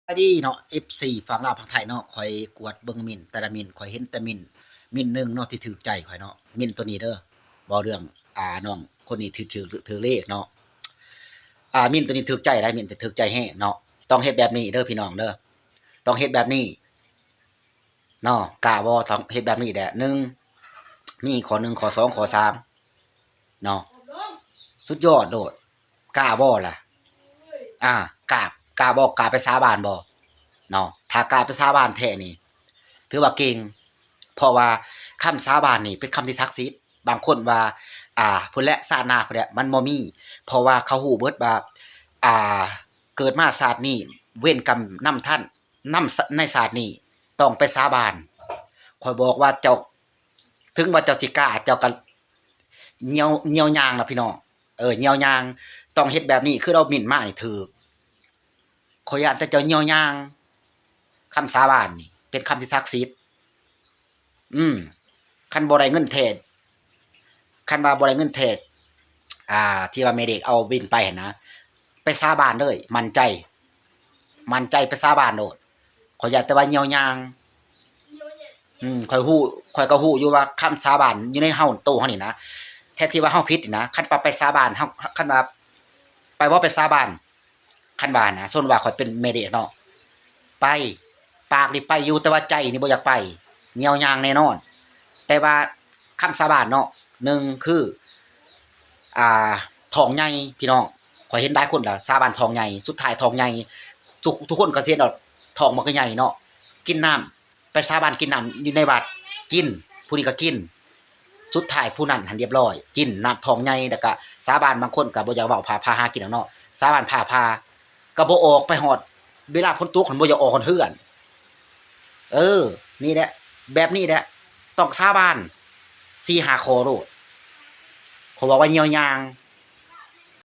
ສະບາຍດີເນາະ ເອັຟຊີ ຝັ່ງລາວຝັ່ງໄທເນາະ. ຂ້ອຍກວດເບິ່ງມິ້ນ ແຕ່ລະມິ້ນ ຂ້ອຍເຫັນແຕ່ມິ້ນ ມິ້ນໜຶ່ງເນາະທີ່ຖືກໃຈຂ້ອຍເນາະ. ມິ້ນໂຕນີ້ເດີ ເວົ້າເລື່ອງ ອ່າ ນ້ອງຄົນນີ້ຖືກ ຖືກ ຖືກເລກເນາະ. ອ່າ ມິ້ນໂຕນີ້ຖືກໃຈຫຼາຍ ມິ້ນໂຕຖືກໃຈແຮງເນາະ. ຕ້ອງເຮັດແບບນີ້ເດີພີ່ນ້ອງເດີ ຕ້ອງເຮັດແບບນີ້ເນາະ. ກ້າບໍ່? ຕ້ອງເຮັດແບບນີ້ແຫຼະ ໜຶ່ງ ມີຂໍ້ໜຶ່ງ ຂໍ້ສອງ ຂໍ້ສາມເນາະ. ສຸດຍອດໂລດ. ກ້າບໍ່ລະ? ອາ ກ້າ ກ້າບໍ່? ກ້າໄປສາບານບໍ່ເນາະ? ຖ້າກ້າໄປສາບານແທ້ນີ້ ຖືວ່າເກັ່ງ ເພາະວ່າຄຳສາບານນີ້ເປັນຄຳທີ່ສັກສິດ. ບາງຄົນວ່າ ອ່າ ພຸ້ນແຫຼະ ຊາດໜ້າພຸ້ນແຫຼະ ມັນບໍ່ມີ ເພາະວ່າເຂົາຮູ້ເບິດວ່າ ອ່າ ເກີດມາຊາດນີ້ ເວນກຳນຳທັນ ນຳ ໃນຊາດນີ້ຕ້ອງໄປສາບານ. ຂ້ອຍບອກວ່າເຈົ້າ ເຖິງວ່າເຈົ້າຊິກ້າ ເຈົ້າກໍຍ່ຽວ ຍ່ຽວຍ່າງນະພີ່ນ້ອງ ເອີ ຍ່ຽວຍ່າງ. ຕ້ອງເຮັດແບບນີ້ ຄືລາວມິ້ນມານີ້ຖືກ. ຂ້ອຍຢ້ານແຕ່ເຈົ້າຍ່ຽວຍ່າງ. ຄຳສາບານນີ້ເປັນຄຳທີ່ສັກສິດ. ອືມ ຄັນບໍ່ໄດ້ເງິນແທ້ ຄັນວ່າບໍ່ໄດ້ເງິນແທ້ ອ່າ ທີ່ວ່າແມ່ເດັກເອົາບິນໄປຫັ້ນນະ ໄປສາບານເລີຍ ໝັ້ນໃຈ ໝັ້ນໃຈໄປສາບານໂລດ. ຂ້ອຍຢ້ານແຕ່ວ່າຍ່ຽວຍ່າງ. ອືມ ຂ້ອຍຮູ້ ຂ້ອຍກໍຮູ້ຢູ່ວ່າຄຳສາບານຢູ່ໃນເຮົາ ໂຕເຮົານີ້ນະ ແທນທີ່ວ່າເຮົາຜິດນີ້ນະ ຄັນປະໄປສາບານ ເຮົາ ຄັນວ່າໄປບໍ່ໄປສາບານ ຄັນວ່ານະ ສົມມຸດວ່າຂ້ອຍເປັນແມ່ເດັກເນາະ ໄປ ປາກນີ້ໄປຢູ່ ແຕ່ວ່າໃຈນີ້ບໍ່ຢາກໄປ ຍ່ຽວຍ່າງແນ່ນອນ. ແຕ່ວ່າຄຳສາບານເນາະ ໜຶ່ງຄື ອ່າ ທ້ອງໃຫຍ່ພີ່ນ້ອງ. ຂ້ອຍເຫັນຫຼາຍຄົນລະສາບານທ້ອງໃຫຍ່ ສຸດທ້າຍທ້ອງໃຫຍ່ ທຸກ ທຸກຄົນກໍຊິເຫັນວ່າທ້ອງມັນກໍໃຫຍ່ເນາະ. ກິນນ້ຳ ໄປສາບານກິນນ້ຳຢູ່ໃນວັດ ກິນ ຜູ້ນີ້ກໍກິນ ສຸດທ້າຍຜູ້ນັ້ນຫັ້ນລຽບຮ້ອຍ ກິນນ້ຳທ້ອງໃຫຍ່ ແລ້ວກະສາບານ. ບາງຄົນກະບໍ່ຢາກເວົ້າ ພາ ພາຫາກິນດອກເນາະ ສາບານພາ ພາ ກະບໍ່ອອກໄປຮອດ ເວລາຝົນຕົກຫັ້ນບໍ່ຢາກອອກຮອດເຮືອນ. ເອີ ນີ້ແຫຼະ ແບບນີ້ແຫຼະ ຕ້ອງສາບານສີ່ຫ້າຂໍ້ໂລດ. ເຂົາບອກວ່າຍ່ຽວຍ່າງ